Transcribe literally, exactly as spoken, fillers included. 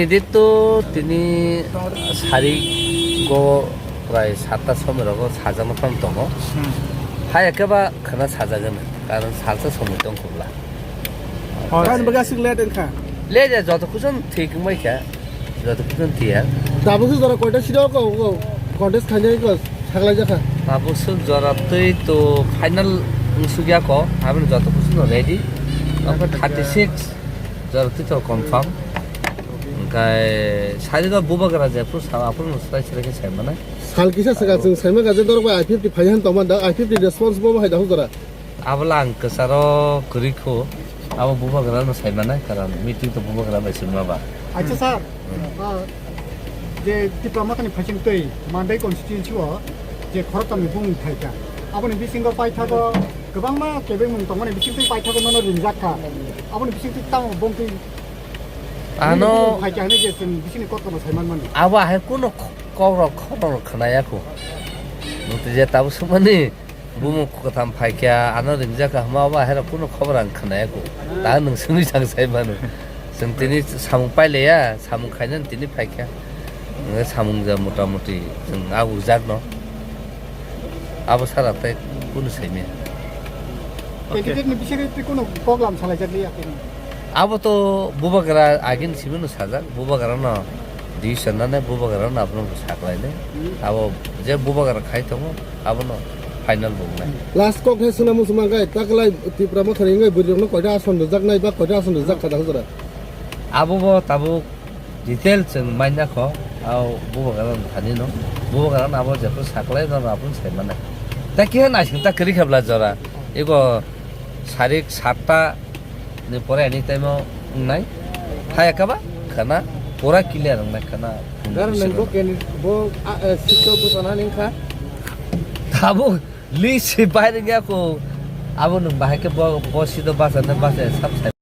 Edit to tini sari go prai satta somoi rogo sajakna phang tongo. Hmm. Hai ekeba khana sajagan, karon salsa somoi tong khubla. Hoi. Kan baga sik let kha. Le ja joto kuson thik mai kha, joto kuson tiya. Tabuk se jora koita sida ko, ko contest khainai ko saklai jakha. Tabuk se jora twi to final sugya ko, abin joto kuson ready. Oke, thirty six. Jor twi to confirm. Hwnkhe sari do bubagra je phuru sa, aphuru no swrai swrai khe sai mane. Sal kisa swkang chwng sai mangkha je dorok bai I fifty phai han tongma da, I fifty response bo hai da huk jora. Abo lang kwcharo kwrwi kho, abo bubagra no sai mane, karon meeting to bubagra bai swngma ba. Acha sir, ah, je Tipra Mothani phaiching twi Mandai constituency o je khoroktham ni bumung phaikha, aboni bisingo paithago kwbangma kebengmung tongmani bisingtwi paithago nono ringjak kha. Aboni bisingtwi tamo bongtwi ano phaikha hwnwi je chwng bisingni koktwma sai manmani. Abo hai kuno kokrok khorok khwnaya kho. Muti je tabuk sumani bumung kwtham phaikha, ano ringjak kha hwnma abo hai rok kuno khobor ang khwnaya kho. Ta nwng swngwi sang sai mano. Chwng tini samung pailaiya, samung khainani tini phaikha. Nwng samung ja mota moti chwng a ujak no. Abo sara tei kunu saimaya. Candidate ni bisingtwi kuno kok lam salai jak liya kini. Abo to bubagra agin simi no sajak, bubagra no decision nane bubagra no abono saklai ne. Hmm. Abo je bubagra khai tongo, abono final bo wngnai. Last kok he suna musu mangkai, taklai Tipra Mothani wngwi bwrwi rokno koita ason rwjaknai ba koita ason rwjak kha da hujra. Abo bo tabuk detail chwng manya kho, abo bubagra no thani no. Bubagra no abo jephru saklai no abono sai mannai. Ta khe naising ta kwrwi kha bla jora. Ego sarik satta ni pore ani time o wngnai. Hai ekaba khana pura clear wngnai khana. Gar nang bo ken bo, a, a, sikto bo sana ning kha. Tabuk list se bai ring ya ko. Abo nwng bahai khe bo, bo sito basa na basa sab sai